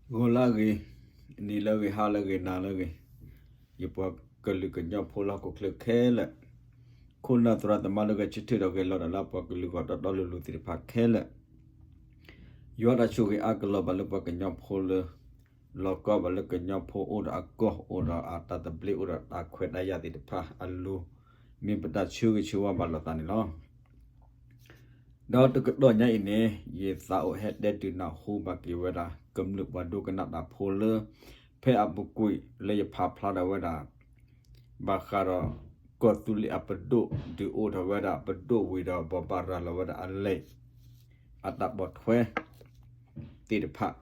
ဂီၤလၢအဂ့ၤ, နံၤလၢအဂ့ၤ, ဟါလၢအဂ့ၤ, နၤလၢအဂ့ၤ, ယပှၤကလုာ်ကညီဖိလၢဟီၣ်ခိၣ်ချၢခဲလၢာ်, ခိၣ်နၢ်သရၣ်သမါလၢဂဲၤဆၢထၢၣ်ဒီးဂဲၤလီၤတၢ်လၢအပှၤကလုာ်ဂီၢ်တီတီလိၤလိၤသ့ၣ်တဖၣ်ခဲလၢာ်, ယွၤတၢ်ဆိၣ်ဂ့ၤအါကလီၤဘၣ်လၢပှၤကညီဖိလၢ လီၤကီဘၣ်လၢကညီဖိအိၣ်ဒီးအကီၢ် အိၣ်ဒီးအတၢ်သဘျ့ အိၣ်ဒီးတၢ်ခွဲးတၢ်ယာ်သ့ၣ်တဖၣ်အလိၤ, မ့ၢ်ပတၢ်ဆၢဂ့ၤဆၢဝါဘၣ်လိာ်သးန့ၣ်လီၤ. ဒီးတကတီၢ်ညါအံၤန့ၣ် ယသးအိၣ်ဟဲတဲတုၤနၢ်ဟူဘၣ်က့ၤဝဲဒၣ် ကမျၢၢ်ပှၤဒိကနၣ်တၢ်ဖိလၢ ဖဲအပူၤကွံာ်လၢယဖးဖျါထီၣ်ဝဲဒၣ် ဘၣ်ဃးဒီး ကီၢ်သူလ့ၤအပဒိၣ် ဒုးအိၣ်ထီၣ်ဝဲဒၣ်ပဒိၣ်ဝံၤဒီးဘိးဘၣ်ရၤလီၤဝဲဒၣ်အလဲၤ အတၢ်ပိာ်ထွဲသ့ၣ်တဖၣ်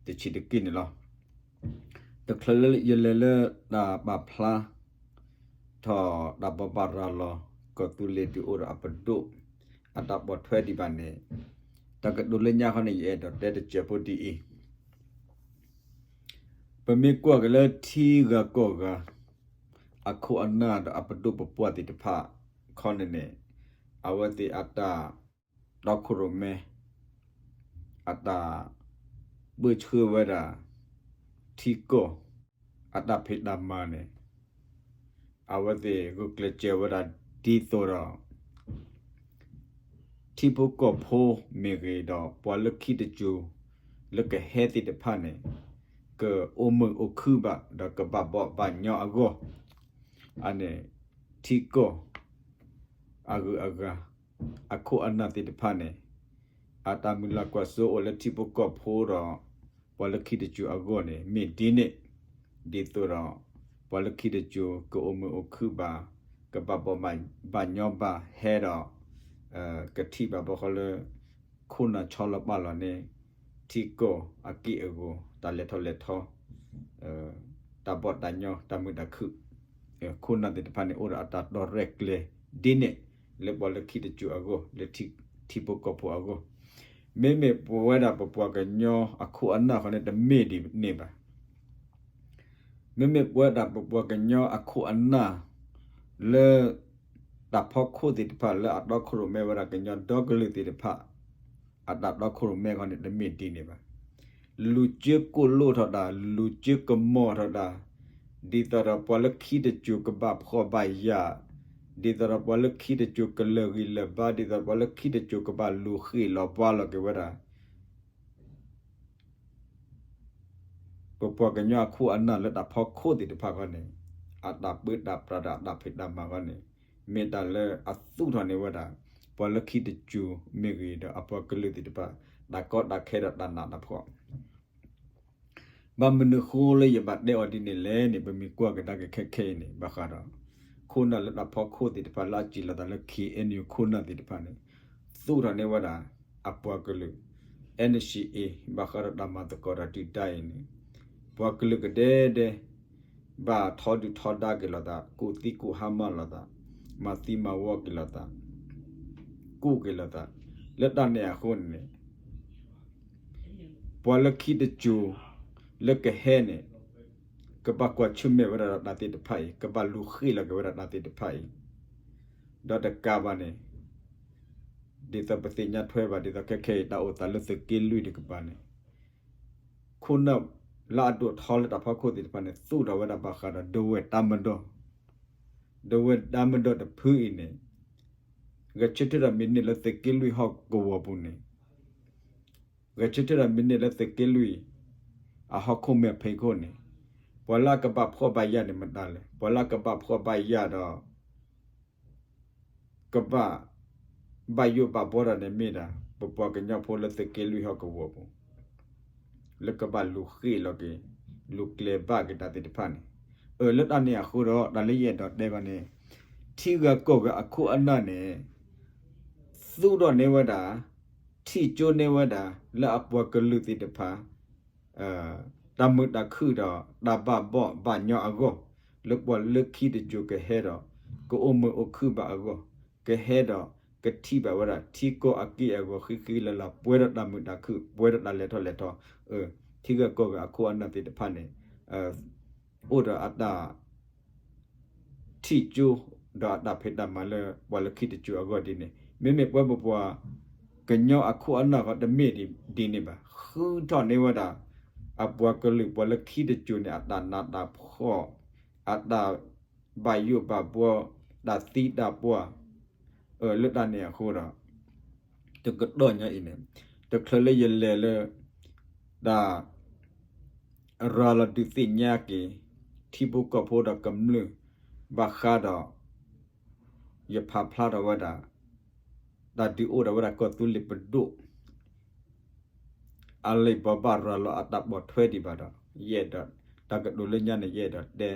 တဆံးတက့ၢ်န့ၣ်လီၤ. တချုးလၢယလဲၤလၢတၢ်ပာ်ဖျါထီၣ်တၢ်ဘိးဘၣ်ရၤလီၤ ကီၢ်သူလ့ၤဒုးအိၣ်ဒီးအပဒိၣ် အတၢ်ပိာ်ထွဲဒံးဘၣ်န့ၣ်, တၢ်ကတိၤလၢညါခီန့ၣ် ယအဲၣ်ဒိးတဲတစဲးဖိဒ်အံၤ, ပမ့ၢ်ကွၢ်က့ၤလၢထံဂၤကီၢ်ဂၤ အခိၣ်အနၢ်ဒီးအပဒိၣ်ပပှၢ်သ့ၣ်တဖၣ်ခီန့ၣ်န့ၣ်, အဝဲသ့ၣ်အတၢ်တီခိၣ်ရိၣ်မဲ အတၢ်ပၢဆှၢဝဲဒၣ် ထံကီၢ် အတၢ်ဖံးတၢ်မၤန့ၣ်, အဝဲသ့ၣ်ဂုာ်ကျဲးစၢးဝဲဒၣ်ဒ်သိးဒီး ထံဖိကီၢ်ဖိမ့ၢ်ဂ့ၤဒီး ပှၤလၢခံတစိၤလၢကဟဲသ့ၣ်တဖၣ်န့ၣ် ကအိၣ်မုာ်အိၣ်ခုၣ်ဘၣ်ဒီးကဘၣ်ဘီဘၣ်ညီအဂီၢ်, အန့ၣ် ထံကီၢ် အဂုၤအဂၤ အခိၣ်အနၢ်သ့ၣ်တဖၣ်န့ၣ် အတၢ်မုၢ်လၢ်ကွၢ်စိအိၣ်လၢထံဖိကီၢ်ဖိဒီး ပှၤလၢခံတစိၤအဂီၢ်န့ၣ် မ့ၢ်ဒ်န့ၣ်, ဒ်သိးဒီး ပှၤလၢခံတစိၤကအိၣ်မုာ်အိၣ်ခုၣ်ဘၣ်, ကဘၣ်ဘီဘၣ်ညီဘၣ်ဟဲဒီး ကထံၣ်ဘၣ်ဘီဃီလၢ ခိၣ်နၢ်ဆီလီၤပာ်လီၤန့ၣ် ထံကီၢ်အက့ၢ်အဂီၤ တၢ်လဲၤထီၣ်လဲၤထီ တၢ်ဘီၣ်တၢ်ညီ တၢ်မုာ်တၢ်ခုၣ်, ခိၣ်နၢ်သ့ၣ်တဖၣ်န့ၣ် အိၣ်ဒီးအတၢ်တီရဲၣ်ကျဲၤဒ်န့ၣ် လၢပှၤလၢခံတစိၤအဂီၢ် လၢထံဖိကီၢ်ဖိအဂီၢ်, မ့မ့ၢ်ပဝဲဒၣ်ပပှၤကညီအခိၣ်အနၢ်ဃီန့ၣ် တမ့ၢ်ဒ်န့ၣ်ဘၣ်. မ့မ့ၢ်ပဝဲဒၣ်ပပှၤကညီအခိၣ်အနၢ် လၢ တၢ်ဖီခိၣ်သ့ၣ်တဖၣ်လၢအတီခိၣ်ရိၣ်မဲဝဲဒၣ်ကညီဒီကလုာ်သ့ၣ်တဖၣ် အတၢ်တီခိၣ်ရိၣ်မဲခီန့ၣ် တမ့ၢ်ဒ်န့ၣ်ဘၣ်. လူၤကၢကိၣ်လိၣ်ထီၣ်တၢ်, လူၤကၢကမီၤထီၣ်တၢ်, ဒ်သိးဒီးပှၤလၢခံတစိၤကဘၣ်ဖှီၣ်ဘၣ်ယာ်, ဒ်သိးဒီးပှၤလၢခံတစိၤကလၢာ်ဂံၢ်လၢာ်ဘါ, ဒ်သိးဒီးပှၤလၢခံတစိၤကဘၣ်လူၤဃ့ၢ်လီၤဘှါလီၤက့ၤဝဲဒၣ် ပပှၤကညီအခိၣ်အနၢ်လၢတၢ်ဖီခိၣ်သ့ၣ်တဖၣ်ခီန့ၣ်, အတၢ်ပၢတၢ်ပြးဒီးအတၢ်ဖံးတၢ်မၤခီန့ၣ်, မ့ၢ်တၢ်လၢအသူၣ်ထီၣ်န့ၢ်ဝဲဒၣ် ပှၤလၢခံတစိၤမ့ၢ်ဂ့ၤဒီးအပှၤကလုာ်သ့ၣ်တဖၣ် တၢ်ကီတၢ်ခဲဒီးတၢ်နးတၢ်ဖှီၣ် ဘၣ်မနုၤအဃိလၢယဘၣ်တဲအီၤဒ်န့ၣ်လဲၣ်န့ၣ်, ပမ့ၢ်ကွၢ်ကဒါက့ၤခဲခဲအံၤန့ၣ် ဘၣ်ဃးဒီး ခိၣ်နၢ်လၢတၢ်ဖီခိၣ်သ့ၣ်တဖၣ်လၢအစံးလီၤသးလၢ ခ့ၣ်အဲၣ်ယူၣ် ခိၣ်နၢ်သ့ၣ်တဖၣ်န့ၣ် သူၣ်ထီၣ်န့ၢ်ဝဲဒၣ် အပှၤကလုာ် NCA ဘၣ်ဃးဒီးတၢ်မၤသကိးတၢ်ဒုၣ်ဒါအံၤန့ၣ် ပှၤကလုာ်ကဒဲဒဲ ဘၣ်ထီဒုၣ်ထီဒါက့ၤလိာ်သး, ကူၣ်သံကူၣ်ဟါမၢ်လိာ်သး, မၤသံမၤဝီက့ၤလိာ်သး, ကူၣ်က့ၤလိာ်သး, လၢတၢ်န့ၣ်အဃိန့ၣ် ပှၤလၢခံတစိၤ လၢကဟဲန့ၣ် ကဘၣ်ကွၢ်ဆၢၣ်မဲာ်ဝဲဒၣ်ဒီးတၢ်သ့ၣ်တဖၣ်အံၤ, ကဘၣ်လူၤဃ့ၢ်လီၤက့ၤဝဲဒၣ်တၢ်သ့ၣ်တဖၣ်အံၤ, ဒီးတကးဘၣ်န့ၣ် ဒ်သိးပသ့ၣ်ညါထွဲဘၣ် ဒ်သိးခဲခဲအံၤ တၢ်အိၣ်သးလၢသုးက့လွံၢ်တကပၤန့ၣ် ခိၣ်နၢ်လၢအဒိၣ်ထီလၢတၢ်ဖီခိၣ်သ့ၣ်တဖၣ်န့ၣ် သူၣ်ထီၣ်ဝဲဒၣ်ဘၣ်ဃးဒီး ဒဝဲၢ်တၢ်မဒီ, ဒဝဲၢ်တၢ်မဒီတဖုအံၤန့ၣ် ဂဲၤဆၢထၢၣ်ဒီးမ့ၢ်န့ၢ်လၢသုးက့လွံၢ်ဟီၣ်ကဝီၤပူၤန့ၣ်, ဂဲၤဆၢထၢၣ်ဒီးမ့ၢ်န့ၢ်လၢသုးက့လွံၢ် အဟီၣ်ခိၣ်မဲာ်ဖံးခိၣ်န့ၣ်, ပှၤလၢအကဘၣ်ဖှီၣ်ဘၣ်ယာ်န့ၣ်မတၤလဲၣ်, ပှၤလၢအကဘၣ်ဖှီၣ်ဘၣ်ယာ်ဒီး ကဘၣ် ဘၣ်ယိၣ်ဘၣ်ဘှီတၢ်န့ၣ်မ့ၢ်ဒၣ် ပပှၤကညီဖိလၢသုးက့လွံၢ်ဟီၣ်ကဝီၤပူၤ လၢကဘၣ်လူၤဃ့ၢ်လီၤက့ၤ လူၤကျဲၤဘၣ်က့ၤတၢ်သ့ၣ်တဖၣ်န့ၣ်, အၢ လၢတၢ်န့ၣ်အဃိဒီး တၢ်လၢယအဲၣ်ဒိးတဲခီန့ၣ် ထံဂၤကီၢ်ဂၤအခိၣ်အနၢ်န့ၣ် သူၣ်ထီၣ်န့ၢ်ဝဲဒၣ် ထံၣ်ကၠိန့ၢ်ဝဲဒၣ် လၢအပှၤကလုာ်သ့ၣ်တဖၣ် တၢ်မုာ်တၢ်ခုၣ်ဒီးတၢ်ဘၣ်ဘီၣ်ဘၣ်ညီအဂီၢ်, လၢပှၤလၢခံတစိၤကဟဲဒီး ကအိၣ်မုာ်အိၣ်ခုၣ်ဘၣ်အဂီၢ်, ကဟဲဒီးကထံၣ်ဘၣ်ဝဲဒၣ် ထံကီၢ်အက့ၢ်အဂီၤဃံဃံလၤလၤ ပှဲၤဒီးတၢ်မုာ်တၢ်ခုၣ် ပှဲၤဒီးတၢ်လဲၤထီၣ်လဲၤထီ, ထံဂၤကီၢ်ဂၤအခိၣ်အနၢ်သ့ၣ်တဖၣ်န့ၣ် အိၣ်ဒီးအတၢ် ထံၣ်ကၠိ ဒီးအတၢ်ဖံးတၢ်မၤလၢပှၤလၢခံတစိၤအဂီၢ်ဒ်န့ၣ်, မ့မ့ၢ်ပဝဲပပှၤကညီအခိၣ်အနၢ်ဃီတမ့ၢ်ဒ်န့ၣ်ဘၣ်. ဃုထီၣ်န့ၢ်ဝဲဒၣ် အပှၤကလုာ်ပှၤလၢခံတစိၤန့ၣ် အတၢ်နးတၢ်ဖှီၣ်, အတၢ်ဘၣ်ယိၣ်ဘၣ်ဘှီ, တၢ်သံတၢ်ပှၢ်, အၢ လၢတၢ်န့ၣ်အဃိဒီး တကတီၢ်ညါအံၤန့ၣ် တချုးလၢယလဲၤလၢ တၢ် ရၤလီၤဒုးသ့ၣ်ညါက့ၤ ထံဖိကီၢ်ဖိဒီးကမျၢၢ် ဘၣ်ဃးဒီး ယဖးဖျါထီၣ်ဝဲဒၣ် တၢ်ဒုးအိၣ်ထီၣ်ဝဲဒၣ်ကီၢ်သူလ့ၤပဒိၣ် အလံာ်ဘိးဘၣ်ရၤလီၤအတၢ်ပိာ်ထွဲဒံးဘၣ်ဒီး ယအဲၣ်ဒိး တၢ်ကတိၤလၢညါန့ၣ် ယအဲၣ်ဒိးတဲ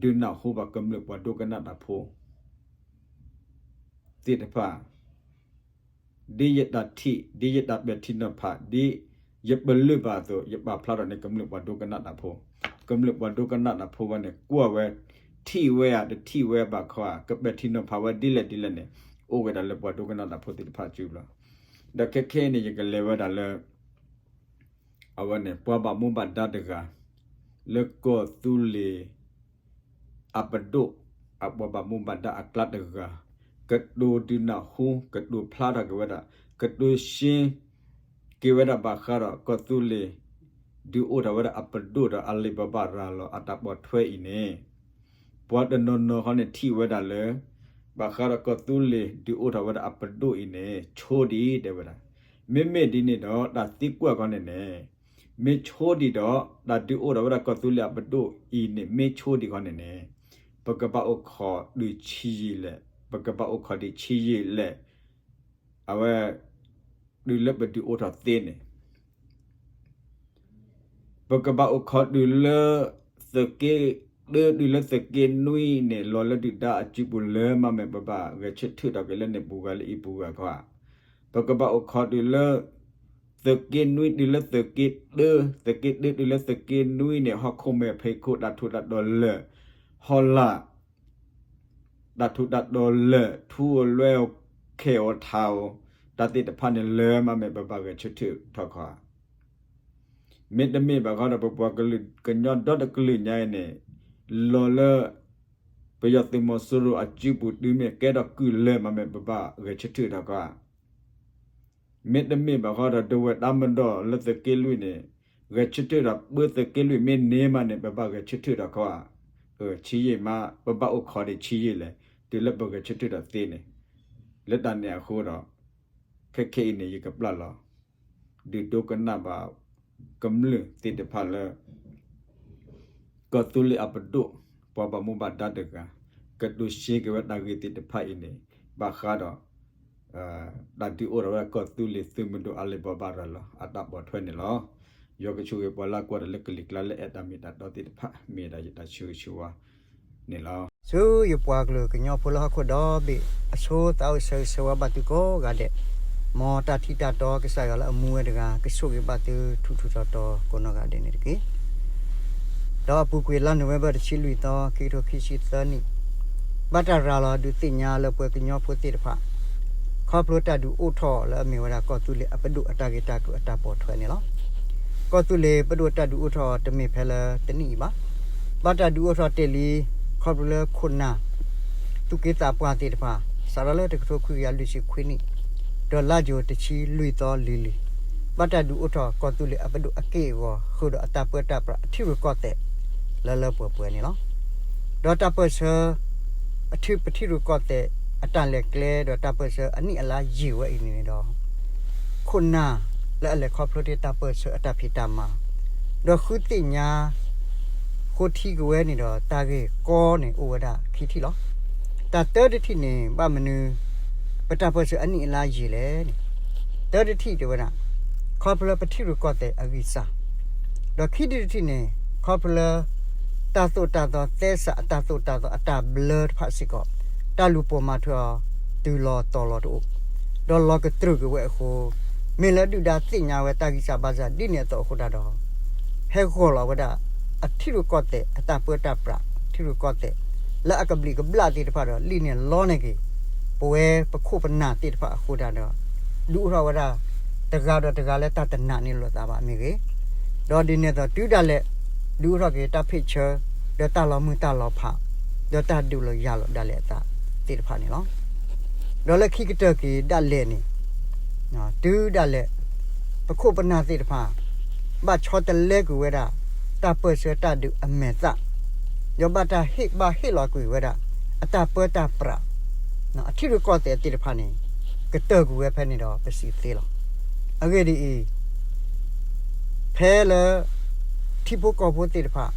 ဒုးနၢ်ဟူဘၣ်ကမျၢၢ်ပှၤဒိကနၣ်တၢ်ဖိ သ့ၣ်တဖၣ် ဒ်ယတၢ်ထံၣ် ဒ်ယတၢ်ပဲာ်ထံနီၤဖး ဒ်ယပလၢၢ်ဘၣ်အသိး ယပာ်ဖျါထီၣ်န့ၢ်ကမျၢၢ်ပှၤဒိကနၣ်တၢ်ဖိ, ကမျၢၢ်ပှၤဒိကနၣ်တၢ်ဖိဝဲန့ၣ် ကွၢ်ဝဲ ထံၣ်ဝဲဧါ တထံၣ်ဝဲဘၣ်ခီဧါ ကပဲာ်ထံနီၤဖးဝဲဒ်လဲၣ်ဒ်လဲၣ်န့ၣ် အိၣ်ဝဲဒၣ်လၢပှၤဒိကနၣ်တၢ်ဖိသ့ၣ်တဖၣ်စုဘျီ, ဒီးခဲခဲအံၤန့ၣ် ယကလဲၤဝဲဒၣ်လၢ အဝဲန့ၣ် ပှၤဘၣ်မူဘၣ်ဒါတဂၤ လၢကီၢ်သူလ့ၤ အပဒိၣ် အပှၤဘၣ်မူဘၣ်ဒါအကျါတဂၤ ကတိၤဒုးနၢ်ဟူ ကတိၤဖျါထီၣ်က့ၤဝဲဒၣ် ကတိၤရှဲက့ၤဝဲဒၣ်ဘၣ်ဃးဒီးကီၢ်သူလ့ၤ ဒုးအိၣ်ထီၣ်ဝဲဒၣ်အပဒိၣ်ဒီးအလံာ်ဘိးဘၣ်ရၤလီၤအတၢ်ပိာ်ထွဲအံၤန့ၣ် ပှၤတနီၤနီၤခီန့ၣ်ထံၣ်ဝဲဒၣ်လၢ ဘၣ်ဃးဒီးကီၢ်သူလ့ၤဒုးအိၣ်ထီၣ်ဝဲဒၣ်အပဒိၣ်အံၤန့ၣ် ဆိဒံးတဲဝဲဒၣ်, မ့မ့ၢ်ဒ်န့ၣ်ဒီး တၢ်သံကွၢ်ခီန့ၣ်န့ၣ် မ့ၢ်ဆိဒံးဒီး တၢ်ဒုးအိၣ်ထီၣ်ဝဲဒၣ်ကီၢ်သူလ့ၤအပဒိၣ်အံၤန့ၣ် မ့ၢ်ဆိဒံးခီန့ၣ်န့ၣ် ပကဘၣ်အိၣ်ခိးဒုးဆံးယံာ်လဲၣ်, ပကဘၣ်အိၣ်ခိးဒုးဆံးယံာ်လဲၣ်, အဝဲ တုၤလၢပဒုးအိၣ်ထီၣ်သ့န့ၣ် ပကဘၣ်အိၣ်ခိးတုၤလၢ သုးက့ တုၤလၢသုးက့နွံန့ၣ် လီၤလၢဒုၣ်ဒါအစုပူၤလၢမးမ့ၢ် ပဘၣ်ဂဲၤဆၢထၢၣ်ထီၣ်က့ၤလၢန့ၣ်ပူၤဂၤလၢအံၤပူၤဂၤခီဧါ, ပကဘၣ်အိၣ်ခိးတုၤလၢ သုးက့နွံ တုၤလၢသုးက့တၢ, သုးက့တၢ တုၤလၢသုးက့နွံန့ၣ် ဟီၣ်ခိၣ်မဲာ်ဖံးခိၣ် တၢ်ထူးတၢ်တီၤလၢာ်, ဟီၣ်လာ် တၢ်ထူးတၢ်တီၤလၢာ် ထူဧိၤလွဲဧိၤ ခဲးဧိၤထးဧိၤ တၢ်သ့ၣ်တဖၣ်န့ၣ်လၢမးမ့ၢ် ပဘၣ်ဂဲၤဆၢထၢၣ်ထီၣ်ခီဧါ, မ့တမ့ၢ်ဘၣ်ဃီဒီး ပပှၤကလုာ်ကညီဒီတကလုာ်ညါအံၤန့ၣ် လီၤလၢ ပယီၤသုးမီၤစိရိၤအစုပူၤတုၤမ့ၢ်ကဲထီၣ်ကုၢ်လၢမးမ့ၢ် ပဘၣ်ဂဲၤဆၢထၢၣ်ထီၣ်ခီဧါ, မ့တမ့ၢ်ဘၣ်ဃီဒီး ဒဝဲၢ်တၢ်မၤဒီးလၢသုးက့လွံၢ်န့ၣ် ဂဲၤဆၢထၢၣ်ဒီး ပၢသုးက့လွံၢ်မ့ၢ်န့ၢ်မးန့ၣ် ပဘၣ်ဂဲၤဆၢထၢၣ်ထီၣ်ခီဧါ, ဆံးယံာ်မး ပဘၣ်အိၣ်ခိးဒံးဆံးယံာ်လဲၣ် တုၤလၢပဂဲၤဆၢထၢၣ်ဒီးသ့န့ၣ်, လၢတၢ်န့ၣ်အဃိဒီး ခဲခဲအံၤန့ၣ် ယကပျၢ်လီၤ ဒုးဒိကနၣ်ဘၣ် ကမျၢၢ်သ့ၣ်တဖၣ်လၢ ကီၢ်သူလ့ၤအပဒိၣ် ပှၤဘၣ်မူဘၣ်ဒါတဂၤ ကတိၤရှဲက့ၤဝဲတၢ်ဂ့ၢ်သ့ၣ်တဖၣ်အံၤန့ၣ် ဘၣ်ဃးဒီး တၢ်ဒုးအိၣ်ထီၣ်ဝဲဒၣ်ကီၢ်သူလ့ၤသုးမုၢ်ဒိၣ်အလံာ်ဘိးဘၣ်ရၤလီၤအတၢ်ပိာ်ထွဲန့ၣ်လီၤ. ယွၤကဆိၣ်ဂ့ၤပှၤလၢအကွၢ်တၢ်လၢကလံၤကျါလၢအဲၣ်တၢ်မ့ၢ်တၢ်တီသ့ၣ်တဖၣ် မ့ၢ်ဒၣ်ယတၢ်ဆၢဂ့ၤဆၢဝါန့ၣ်လီၤ. ဆူယပှၤကလုာ်ကညီဖိလၢဟီၣ်ခိၣ်ဒီဘ့ၣ်အဆိ သးအိၣ်ဆၢဂ့ၤဆၢဝါဘၣ်သုကိးဂၤဒဲး, မ်တၢ်ထံၣ်တၢ်တီကစၢ်ယွၤလၢအမူဝဲတဂၤ ကဆိၣ်ဂ့ၤဘၣ်သုထူးထူးတီၤတီၤကိးနီၢ်ဂၤဒဲးန့ၣ်တက့ၢ်. ဒီးအပူၤကွံာ်လါနိၣ်ဝ့ဘၢၣ်တဆံလွံၢ်သီ ခံကထိခံဆံသၢနံၣ်, ဘၣ်တၢ်ရၤလီၤဒုးသ့ၣ်ညါလၢပှၤကညီဖိသ့ၣ်တဖၣ် ခီဖျိတၢ်ဒုးအိၣ်ထီၣ်လၢအမ့ၢ်ဝဲဒၣ်ကီၢ်သူလ့ၤအပဒိၣ်အတၢ်ဂ့ၢ်တၢ်ကျိၤအတၢ်ပိာ်ထွဲန့ၣ်လီၤ. ကီၢ်သူလ့ၤပဒိၣ်တၢ်ဒုးအိၣ်ထီၣ်တမ့ၢ်ဖဲလၢတနံၣ်အံၤဘၣ်. ဘၣ်တၢ်ဒုးအိၣ်ထီၣ်တ့ၢ်လံ ခီဖျိလၢခိၣ်နၢ် သူၣ်က့သးပှၢ်သ့ၣ်တဖၣ် စးထီၣ်လၢတကထိခွံကယၤလွံၢ်ဆံခွံနံၣ် ဒီးလါယူၤတဆံလွံၢ်သီလံၤလံၤ ဘၣ်တၢ်ဒုးအိၣ်ထီၣ်ကီၢ်သူလ့ၤအပဒိၣ်အက့ၢ်အဂီၤ ဃုာ်ဒီးအတၢ်ပၢတၢ်ပြးအထံရူၢ်ကီၢ်သဲး လၢလၢပှဲၤပှဲၤန့ၣ်လီၤ. ဒီးတၢ်ပၢၢ်ဆၢ အထံ ပထံရူၢ်ကီၢ်သဲး အတၢ်လဲၤကျဲ ဒီးတၢ်ပၢၢ်ဆၢအနံၣ်အလါယံာ်ဝဲအံၤန့ၣ်ဒီး ခိၣ်နၢ်လၢအလဲၤခီဖျိတ့ၢ်တၢ်ပၢၢ်ဆၢအတၢ်ဖံးတၢ်မၤ ဒီးဃုသ့ၣ်ညါ ဃိထံက့ၤဝဲန့ၣ်ဒီး တၢ်ဂ့ၢ်ကီန့ၣ်အိၣ်ဝဲဒၣ်ခံထံၣ်လီၤ. တၢ်တၢတထံၣ်န့ၣ် ဘၣ်မနုၤ ပတၢ်ပၢၢ်ဆၢအနံၣ်အလါယံာ်လဲၣ်န့ၣ်, တၢတထံၣ်တဲဝဲဒၣ် ခီဖျိလၢပထံရူၢ်ကီၢ်သဲးအဂံၢ်စၢ်, ဒီးခံထံၣ်တထံၣ်န့ၣ် ခီဖျိလၢ တၢ်သိၣ်တၢ်သီ သဲစးအတၢ်သိၣ်တၢ်သီအတၢ်ဘျၢတဖၣ်စ့ၢ်ကီး တၢ်လူၤပိာ်မၤထွဲအီၤ တုၤလီၤတီၤလီၤတအိၣ်, ဒီးလီၤကတြူာ်က့ၤဝဲအဃိ, မ့ၢ်လၢဒုၣ်ဒါသ့ၣ်ညါဝဲတၢ်ဂံၢ်စၢ်ဘါစၢ်ဒ်န့ၣ်အသိးအဃိတၢ်ဒီး ဟဲဂီၤလီၤဝဲဒၣ် အထံရူၢ်ကီၢ်သဲးအတၢ်ပၢတၢ်ပြး ထံရူၢ်ကီၢ်သဲး လၢအကဘျံးကဘျၣ်သ့ၣ်တဖၣ်ဒီး လံၣ်န့ၢ်လီန့ၢ်က့ၤ ပဝဲပခိၣ်ပနၢ်သ့ၣ်တဖၣ်အဃိတၢ်ဒီး ဒုးအိၣ်ထီၣ်ဝဲဒၣ် တဂၤဒီးတဂၤလၢတၢ်တနာ်န့ၢ်လိာ်သးဘၣ်မ့ၢ်ဂ့ၤ, ဒီးဒ်န့ၣ်အသိးတုၤဒၣ်လဲာ် ဒုးအိၣ်ထီၣ်က့ၤတၢ်ဖ့ၣ်ဆၢ ဒီးတၢ်လီၤမုၢ်တၢ်လီၤဖး ဒီးတၢ်ဒုးလိာ်ယၤလိာ်ဒၣ်လဲာ်အသးသ့ၣ်တဖၣ်န့ၣ်လီၤ. ဒီးလၢခံကတၢၢ်က့ၤဒၣ်လဲာ်န့ၣ် တုၤဒၣ်လဲာ် ပခိၣ်ပနၢ်သ့ၣ်တဖၣ် ဘၣ်ဆီတလဲကွံာ်ဝဲဒၣ် တၢ်ပၢၢ်ဆၢတၢ်ဒုးအမဲာ်သၣ်, ဒီးဘၣ်တၢ်ဟ့ၣ်ဘၣ်ဟ့ၣ်လီၤကွံာ်ဝဲဒၣ် အတၢ်ပၢတၢ်ပြး, အထံရူၢ်ကီၢ်သဲးသ့ၣ်တဖၣ်န့ၣ် ကတၢၢ်ကွံာ်ဝဲဖဲန့ၣ်ဒီး ပစံးသ့လီၤ. အဂ့ၢ်ဒ်အံၤ, ဖဲလၢ ထံဖိကီၢ်ဖိသ့ၣ်တဖၣ်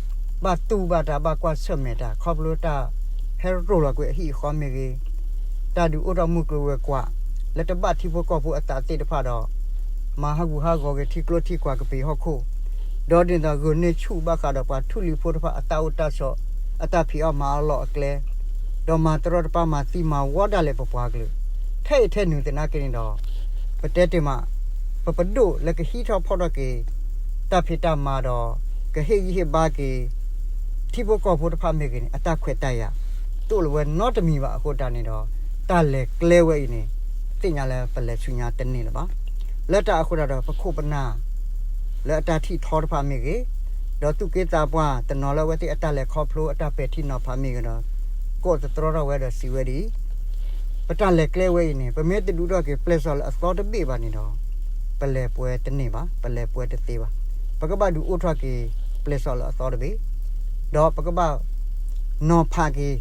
ဘၣ်တူၢ်ဘၣ်တၢ်ဘၣ်ကွၢ်ဆၢၣ်မဲာ်တၢ် ခီဖျိတၢ်ဟဲရိၤလီၤကွံာ်အဟံၣ်အဃီမ့ၢ်ဂ့ၤ, တၢ်ဒုးအိၣ်ထီၣ်မုၢ်ကျိၤဝဲၤကွာ် လၢတဘၣ်ထံဖိကီၢ်ဖိအသးသ့ၣ်တဖၣ်ဒီး မၤဟးဂူာ်ဟးဂီၤက့ၤထံကျိထံကွာ်ကပ့ၤဟီၣ်ခိၣ်, ဒီးဒ်န့ၣ်အသိး ဂုာ်န့ၢ်ဆူၣ်ဘၣ်ဃးဒီးပှၤထူလံၤဖိတဖၣ်အတၢ်အိၣ်တၢ်ဆိး, အတၢ်ဖံးအီၣ်မၤအီၣ်လီၢ်အကျဲ, ဒီးမၤတရီတပါမၤသံမၤဝီဒၣ်လဲာ်ပပှၤကလုာ်, ထဲအံၤထဲနုၤသနာ်က့န့ၣ်ဒီး ပတဲတ့ၢ်မး, ပပဒိၣ်လၢကဟံးထီၣ်ဖီၣ်ထီၣ်က့ၤ တၢ်ဖံးတၢ်မၤဒီး ကဟ့ၣ်ဂံၢ်ဟ့ၣ်ဘါက့ၤ ထံဖိကီၢ်ဖိတဖၣ်မ့ၢ်ဂ့ၤန့ၣ် အတၢ်ခွဲးတၢ်ယာ် တအိၣ်လၢၤဝဲနီတမံၤဘၣ်အဃိတၢ်န့ၣ်ဒီး တၢ်လဲၤကျဲဝဲအံၤန့ၣ် သ့ၣ်ညါလၢပလဲၤဆူညါတန့ၢ်လၢၤဘၣ်. လၢတၢ်အဃိတၢ်ဒီး ပခိၣ်ပနၢ် လၢအတၢ်ထံၣ်ထီတဖၣ်မ့ၢ်ဂ့ၤ, ဒီးသူၣ်က့သးပှၢ်တနီၤလၢအဝဲသ့ၣ်အတၢ်လဲၤခီဖျိအတၢ်ပဲာ်ထံနီၤဖးမ့ၢ်ဂ့ၤဒီး ကိးသတြီထီၣ်ဝဲဒီးစံးဝဲဒ်အံၤ, ပတၢ်လဲၤကျဲဝဲအံၤန့ၣ် ပမ့ၢ်တဒုးအိၣ်ထီၣ်က့ၤပျဲၢ်စီၣ်လၢအသီတဘ့ၣ်ဘၣ်န့ၣ်ဒီး ပလဲၤပှဲၤတန့ၢ်ဘၣ်, ပလဲၤပှဲၤတသ့ဘၣ်. ပကဘၣ်ဒုးအိၣ်ထီၣ်က့ၤ ပျဲၢ်စီၣ်လၢအသီတဘ့ၣ်, ဒီးပကဘၣ် နီၤဖးက့ၤ,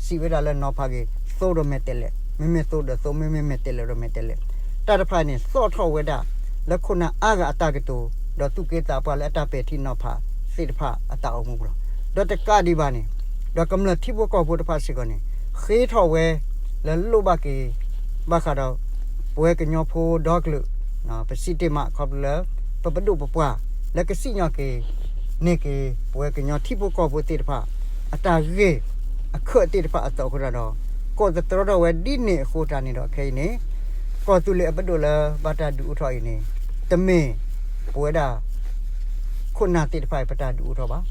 စံးဝဲဒၣ်လၢနီၤဖးက့ၤ သိဒီးမဲာ်တဲးလဲး, မ့မ့ၢ်သိဒီးသိ, မ့မ့ၢ်မဲာ်တဲးလဲးဒီးမဲာ်တဲးလဲး, တၢ်တဖၣ်န့ၣ် သီၣ်ထီၣ်ဝဲဒၣ် လၢခိၣ်နၢ်အါဂၤအတၢ်ကတိၤ ဒီးသူၣ်က့သးပှၢ်လၢအတၢ်ပဲာ်ထံနီၤဖးသ့ၣ်တဖၣ်အတၢ်အိၣ်မူပူၤလီၤ. ဒီးတကးဒံးဘၣ်န့ၣ်, ဒီးကမျၢၢ်ထံဖိကီၢ်ဖိတဖၣ်စ့ၢ်ကီးန့ၣ် ဃ့ထီၣ်ဝဲ လၢလိၣ်ဘၣ်က့ၤ ဘၣ်ဃးဒီး ပဝဲကညီဖိဒီကလုာ်, ပစံးတ့ၢ်မးခီဖျိလၢ ပပဒိၣ်ပပှၢ် လၢကစံၣ်ညီၣ်က့ၤ န့ၢ်က့ၤ ပဝဲကညီထံဖိကီၢ်ဖိသ့ၣ်တဖၣ် အတၢ်ဂ့ၢ် အခၢၣ်သ့ၣ်တဖၣ်အသိးအဃိတၢ်ဒီး ကိးသတြီထီၣ်ဝဲဒ်န့ၣ်အဃိတၢ်န့ၣ်ဒီးခဲအံၤန့ၣ် ကီၢ်သူလ့ၤအပဒိၣ်လၢဘၣ်တၢ်ဒုးအိၣ်ထီၣ်အံၤန့ၣ် တမ့ၢ် ပဝဲဒၣ် ခိၣ်နၢ်သ့ၣ်တဖၣ်အံၤ ပတၢ်ဒုးအိၣ်ထီၣ်ဘၣ်.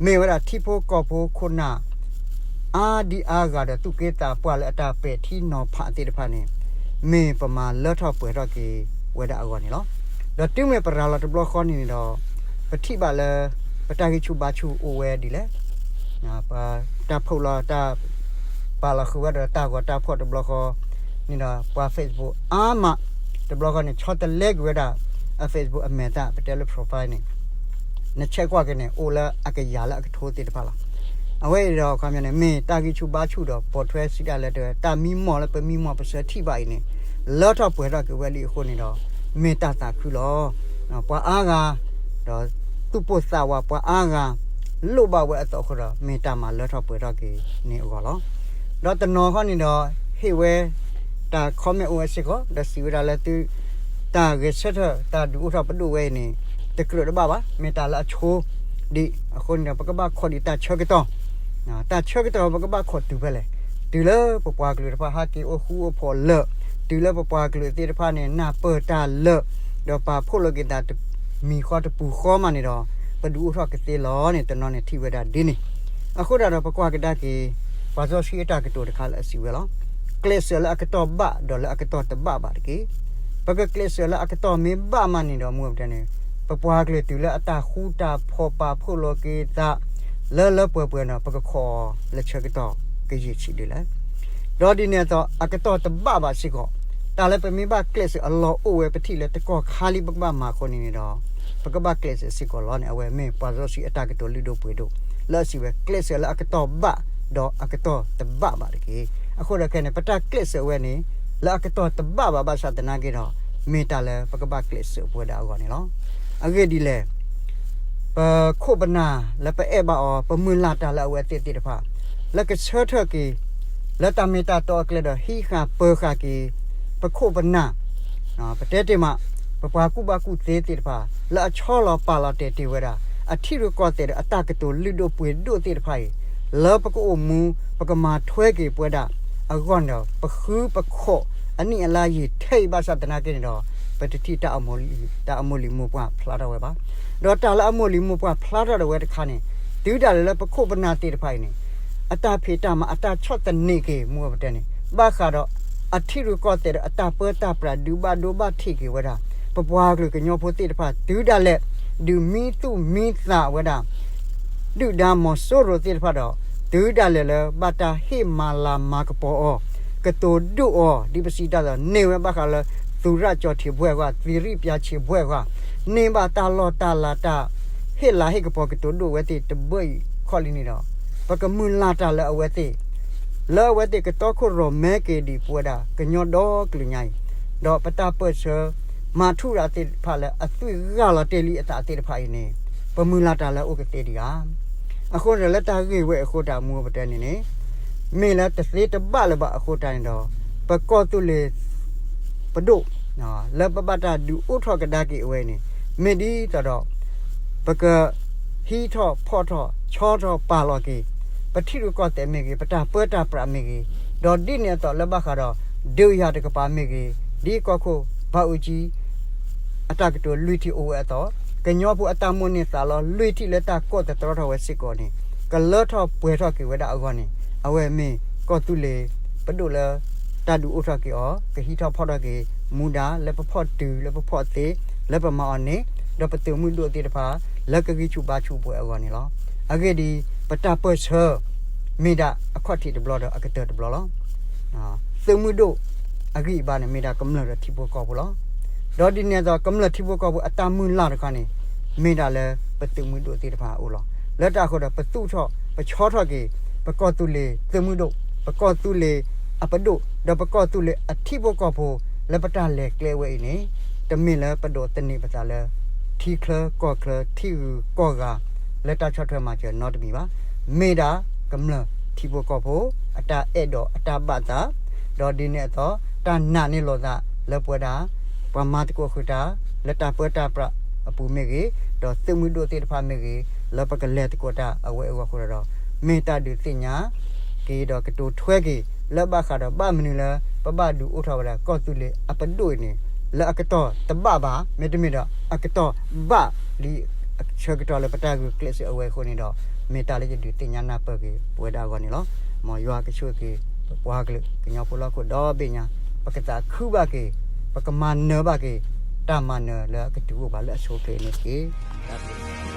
မ့ၢ်ဝဲဒၣ်ထံဖိကီၢ်ဖိခိၣ်နၢ် အါဒံအါဂၤဒီးသူၣ်က့သးပှၢ်လၢအတၢ်ပဲာ်ထံနီၤဖးသ့ၣ်တဖၣ်န့ၣ် မ့ၢ်ပမၤလၢထီၣ်ပှဲၤထီၣ်က့ၤဝဲဒၣ်အဂီၢ်န့ၣ်လီၤ. ဒီးတုၤမ့ၢ်ပရၤလီၤတဘျီဃီန့ၣ်န့ၣ်ဒီး ပထံၣ်ဘၣ်လၢ ပတၢ်ဂံၢ်ဆူၣ်ဘါဆူၣ်အိၣ်ဝဲဒ်လဲၣ် ပတၢ်ဖီၣ်လီၤတၢ် ပာ်လီၤဃုာ်ဝဲဒီးတၢ်ဂီၤတၢ်ဖီၣ်တဘျီဃီန့ၣ်ဒီး ပှၤ Facebook အါမး တဘျီဃီန့ၣ် ဆီတလဲကွံာ်ဝဲဒၣ် အ Facebook အမဲာ်သၣ် ပတဲလၢ profile န့ၣ် နဆဲးကွၢ်က့ၤန့ၣ် အိၣ်လၢအကယၤလၢအကထိသ့ၣ်တဖၣ်လီၤ. အဝဲအံၤဒီးအခီပညီန့ၣ် မ့ၢ်တၢ်ဂံၢ်ဆူၣ်ဘါဆူၣ်ဒီး ပိာ်ထွဲစံးဒၣ်လဲာ်တၢ်မံမီၢ်လၢပမံမီၢ် ပဆၢထံၣ်ဘၣ်အံၤန့ၣ် လၢထီၣ်ပှဲၤထီၣ်က့ၤဝဲလံအဃိန့ၣ်ဒီး မ့ၢ်တၢ်သးခုလီၤ. ပှၤအါဂၤ ဒီးသူၣ်ပိၢ်သးဝးပှၤအါဂၤ လိၣ်ဘၣ်ဝဲအသိးအဃိဒီး မ့ၢ်တၢ်မၤလၢထီၣ်ပှဲၤထီၣ်က့ၤန့ၣ်အဂီၢ်လီၤ. ဒီးတနီၤဃီန့ၣ်ဒီး ဟ့ၣ်ဝဲ တၢ် comment အိၣ်ဝဲစ့ၢ်ကီး ဒီးစံးဝဲဒၣ်လၢသု တၢ်ဂဲၤဆၢထၢၣ် တၢ်ဒုးအိၣ်ထီၣ်ပဒိၣ်ဝဲအံၤန့ၣ် တကြၢးတဘၣ်ဘၣ် မ့ၢ်တၢ်လၢအဆိ ဒံးအဃိန့ၣ်ဒီး ပကဘၣ်ခိးဒံးတၢ်ဆၢကတီၢ် တၢ်ဆၢကတီၢ်ပကဘၣ်ခိးတုၤဖဲလဲၣ်, တုၤလၢပပှၤကလုာ်တဖၣ်ဟဲက့ၤအိၣ်ဃူအိၣ်ဖိးလၢာ်, တုၤလၢပပှၤကလုာ်သ့ၣ်တဖၣ်န့ၣ် နၢ်ပၢၢ်တၢ်လၢာ်, ဒီးပာ်ဖှိၣ်လိာ်က့ၤသးတမံၤဃီတပူၤဃီမးန့ၣ်ဒီး ပဒုးအိၣ်ထီၣ်ကသ့လီၤန့ၣ် တနီၤန့ၣ်ထံၣ်ဝဲဒၣ်ဒ်န့ၣ်. အဃိဒၣ်ဒီးပကွၢ်ကဒါက့ၤ ပှၤစီဆှံအတၢ်ကတိၤတခါလၢအစံးဝဲလီၤ. ကျဲးစၢးလၢအကတီၢ်ဘၣ်ဒီးလၢအကတီၢ်တဘၣ်ဘၣ်တက့ၢ်. ပကကျဲးစၢးလၢအကတီၢ်မ့ၢ်ဘၣ်မးန့ၣ်ဒီး မူပတဲန့ၣ် ပပှၤကလုာ်တုၤလၢအတၢ်ဃူတၢ်ဖိးပာ်ဖှိၣ်လိာ်က့ၤသး လၢလၢပှဲၤပှဲၤန့ၣ် ပကခိးအီၤလၢဆၢကတီၢ်ကယံာ်ဆံးဒ်လဲၣ်. ဒီးဒ်န့ၣ်အသိး အကတီၢ်တဘၣ်ဘၣ်စ့ၢ်ကီး, တၢ်လၢပမ့ၢ်ဘၣ်ကျဲးစၢးအလီၢ်အိၣ်ဝဲပထံၣ်လၢတကီၢ်ခါလံပကဘၣ်မၤအဃိန့ၣ်န့ၣ်ဒီး ပကဘၣ်ကျဲးစၢးစ့ၢ်ကီးလီၤန့ၣ် အဝဲမ့ၢ်ပှၤစီဆှံအတၢ်ကတိၤလုၢ်ဒိၣ်ပှ့ၤဒိၣ် လၢအစံးဝဲ ကျဲးစၢးလၢအကတီၢ်ဘၣ် ဒီးအကတီၢ်တဘၣ်ဘၣ်တက့ၢ်. အဃိဒီးခဲန့ၣ် ပတၢ်ကျဲးစၢးဝဲန့ၣ် လၢအကတီၢ်တဘၣ်ဘၣ်ဘၣ်ဆၣ်သနာ်က့ဒီး မ့ၢ်တၢ်လၢပကဘၣ်ကျဲးစၢးပဝဲဒၣ်အဂီၢ်န့ၣ်လီၤ. အဂ့ၢ်ဒ်လဲၣ် ပခိၣ်ပနၢ်လၢပအဲၣ်ဘၣ်အီၤ ပမုၢ်လၢ်တၢ်လၢအဝဲသ့ၣ်သ့ၣ်တဖၣ် လၢကဆၢထၢၣ်က့ၤ လၢတၢ်မ့ၢ်တၢ်တီအကျဲဒီး ဟံးဃာ်ပၢၤဃာ်က့ၤ ပခိၣ်ပနၢ် ပတဲတ့ၢ်မး ပပှၤကူၣ်ဘၣ်ကူၣ်သ့သ့ၣ်တဖၣ် လၢအဆီလီၤပာ်လီၤတဲာ်တ့ၢ်ဝဲဒၣ် အထံရူၢ်ကီၢ်သဲးဒီးအတၢ်ကတိၤလုၢ်ဒိၣ်ပှ့ၤဒိၣ်သ့ၣ်တဖၣ်အံၤ လၢပကအိၣ်မူ ပကမၤထွဲက့ၤပဝဲဒၣ်အဂီၢ်န့ၣ်ဒီး ပဃုပခိးအနံၣ်အလါယံာ်ထဲအံၤဘၣ်ဆၣ်သနာ်က့န့ၣ်ဒီး ပတထံၣ်တၢ်အမိၢ်လံ တၢ်အမိၢ်လံၤမိၢ်ပှၢ်ဖျါထီၣ်ဝဲဘၣ်. ဒီးတၢ်လၢအမိၢ်လံၤမိၢ်ပှၢ်ဖျါထီၣ်ဒီးဝဲတခါန့ၣ် တုၤဒၣ်လဲာ်လၢပခိၣ်ပနၢ်သ့ၣ်တဖၣ်အံၤန့ၣ် အတၢ်ဖံးတၢ်မၤအတၢ်ဆီၣ်သနံးက့ၤ မူပတဲန့ၣ် ဘၣ်ဃးဒီး အထံရူၢ်ကီၢ်သဲးဒီးအတၢ်ပၢတၢ်ပြးဒုးဘၣ်ဒိဘၣ်ထံးက့ၤဝဲဒၣ် ပပှၤကလုာ်ကညီဖိသ့ၣ်တဖၣ် တုၤဒၣ်လဲာ် ဒုးမံသူၣ်မံသးဝဲဒၣ် ဒုၣ်ဒါမီၤစိရိၤသ့ၣ်တဖၣ်ဒီး တုၤဒၣ်လဲာ်လၢဘၣ်တၢ်ဟ့ၣ်မၤလၤမၤကပီၤအီၤ ကတိၤဒိၣ်အီၤ ဒ်ပစံးတၢ်ဒီး န့ၢ်ဝဲဘၣ်ဃးလၢ သူရကျော်ထင်ဘွဲ့အဂီၢ်, သီရိပျံချစ်ဘွဲ့အဂီၢ်, န့ၢ်ဘၣ်တၢ်လီၢ်တၢ်လၤ တၢ်ဟ့ၣ်လၤဟ့ၣ်ကပီၤကတိၤဒိၣ်အဝဲသ့ၣ်တဘျီအံၤခီလံန့ၣ်ဒီး, ပကမုၢ်လၢ်တၢ်လၢအဝဲသ့ၣ် လၢအဝဲသ့ၣ်ကတီခိၣ်ရိၣ်မဲက့ၤဒံးပဝဲဒၣ်ကညီဒီကလုာ်ညါအံၤ, ဒီးပတၢ်ပၢၢ်ဆၢမၤထူရၤသ့ၣ်တဖၣ်လၢအသွံၣ်ဂၢ်လီၤတ့ၢ်လံအသးသ့ၣ်တဖၣ်အံၤန့ၣ်, ပမုၢ်လၢ်တၢ်လၢအအိၣ်ကသ့ဒံးဧါ. အဃိန့ၣ်ဒီး လၢတၢ်ဂ့ၢ်ဝဲအဃိတၢ်မူပတဲန့ၣ်န့ၣ်, မ့ၢ်လၢတသ့တဘၣ်လၢၤဘၣ်အဃိတၢ်န့ၣ်ဒီး, ပကီၢ်သူလ့ၤ ပဒိၣ် လၢပဘၣ်တၢ်ဒုးအိၣ်ထီၣ်ကဒါက့ၤအဝဲန့ၣ်, မ့ၢ်ဒ်သိးဒီး ပကဟံးထီၣ်ဖီၣ်ထီၣ်ဆီထီၣ်ပာ်လီၤက့ၤ ပထံရူၢ်ကီၢ်သဲးမ့ၢ်ဂ့ၤ, ပတၢ်ပၢတၢ်ပြးမ့ၢ်ဂ့ၤ, ဒီးဒ်န့ၣ်အသိးလၢဘၣ်ဃးဒီး ဒုးယၤတကပၤမ့ၢ်ဂ့ၤ, ဒ်ကီၢ်ခိၣ်ဘးအူကၠံ အတၢ်ကတိၤလွံၢ်ထံၣ်အိၣ်ဝဲအသိး, ကညီဖိအတၢ်မိၣ်န့ၢ်သးလီလွံၢ်ထံၣ်လၢတၢ်ကိးသတြီထီၣ်ဝဲစ့ၢ်ကီးန့ၣ်, ကလၢထီၣ်ပှဲၤထီၣ်က့ၤဝဲဒၣ်အဂီၢ်န့ၣ်, အဝဲမ့ၢ်ကီၢ်သူလ့ၤပဒိၣ်လၢ တၢ်ဒုးအိၣ်ထီၣ်က့ၤအီၤ, ကဟံးထီၣ်ဖီၣ်ထီၣ်က့ၤ မူဒါလၢပဖီၣ်တုၤလၢပဖီၣ်သ့ လၢပမၤအီၤန့ၣ်, ဒီးပသုးမုၢ်ဒိၣ်သ့ၣ်တဖၣ် လၢကဂံၢ်ဆူၣ်ဘါဆူၣ်ပှဲၤအဂီၢ်န့ၣ်လီၤ. အဂ့ၢ်ဒ်အံၤ, ပတၢ်ပၢၢ်ဆၢ မ့ၢ်ဒၣ်အခီၣ်ထံးတဘျီဒီးအကတၢၢ်တဘျီလီၤ. သုးမုၢ်ဒိၣ်အဂံၢ်အဘါန့ၣ် မ့ၢ်ဒၣ်ကမျၢၢ်ဒီးထံဖိကီၢ်ဖိလီၤ. ဒီးဒ်န့ၣ်အသိး ကမျၢၢ်ထံဖိကီၢ်ဖိအတၢ်မုၢ်လၢ်တခီန့ၣ်, မ့ၢ်ဒၣ်လၢပသုးမုၢ်ဒိၣ်သ့ၣ်တဖၣ်အအိၣ်လီၤ. လၢတၢ်အဃိဒီး ပသူၣ်ထီၣ်ပဆီထီၣ်က့ၤ ပကီၢ်သူလ့ၤသုးမုၢ်ဒိၣ်, ပကီၢ်သူလ့ၤအပဒိၣ်, ဒီးပကီၢ်သူလ့ၤအထံဖိကီၢ်ဖိ လၢပတၢ်လဲၤကျဲဝဲအံၤန့ၣ်, တမ့ၢ်လၢပဒိးသန့ၤပသးလၢ ထံချၢကီၢ်ချၢ ထံဂုၤကီၢ်ဂၤ လၢတၢ်ဆီၣ်ထွဲမၤစၢၤနီတမံၤဘၣ်. မ့ၢ်ဒၣ်ကမျၢၢ်ထံဖိကီၢ်ဖိ အတၢ်အဲၣ်ဒိးအတၢ်ဘၣ်သး, ဒီးဒ်န့ၣ်အသိး တၢ်နာ်န့ၢ်လိာ်သးလၢပဝဲဒၣ် ပှၤမၤသကိးဃုာ်တၢ် လၢတၢ်ပၢတၢ်ပြးအပူၤမ့ၢ်ဂ့ၤ, ဒီးသုးမုၢ်ဒိၣ်သ့ၣ်တဖၣ်မ့ၢ်ဂ့ၤ, လၢပကလဲၤသကိးတၢ်အဝဲအဂီၢ်အဃိဒီး, မ့ၢ်တၢ်ဒုးသ့ၣ်ညါက့ၤဒီးကတိၤထွဲက့ၤ လၢဘၣ်ဃးဒီးဘၣ်မနုၤလၢ ပဘၣ်ဒုးအိၣ်ထီၣ်ဝဲဒၣ်ကီၢ်သူလ့ၤအပဒိၣ်အံၤန့ၣ်, လၢအကတီၢ်တဘၣ်ဘၣ်, မ့တမ့ၢ်ဒီးအကတီၢ်ဘၣ်လံအဆၢကတီၢ်လၢပတၢ်ဂုာ်ကျဲးစၢးအဝဲအဃိန့ၣ်ဒီး, မ့ၢ်တၢ်လၢယဒုးသ့ၣ်ညါနၢ်ပၢၢ်က့ၤပဝဲဒၣ်အဂီၢ်န့ၣ်လီၤ. မ်ယွၤကဆိၣ်ဂ့ၤက့ၤ ပပှၤကလုာ်ကညီဖိလၢဟီၣ်ခိၣ်ဒီဘ့ၣ်ညါ, ပကသးခုဘၣ်က့ၤ, ပကမၤနၢၤဘၣ်က့ၤ တၢ်မၤနၢၤလၢအကတုၤအိၣ်ပှၤလၢအဆိအချ့န့ၣ်တက့ၢ်. တၢ်ဘျုး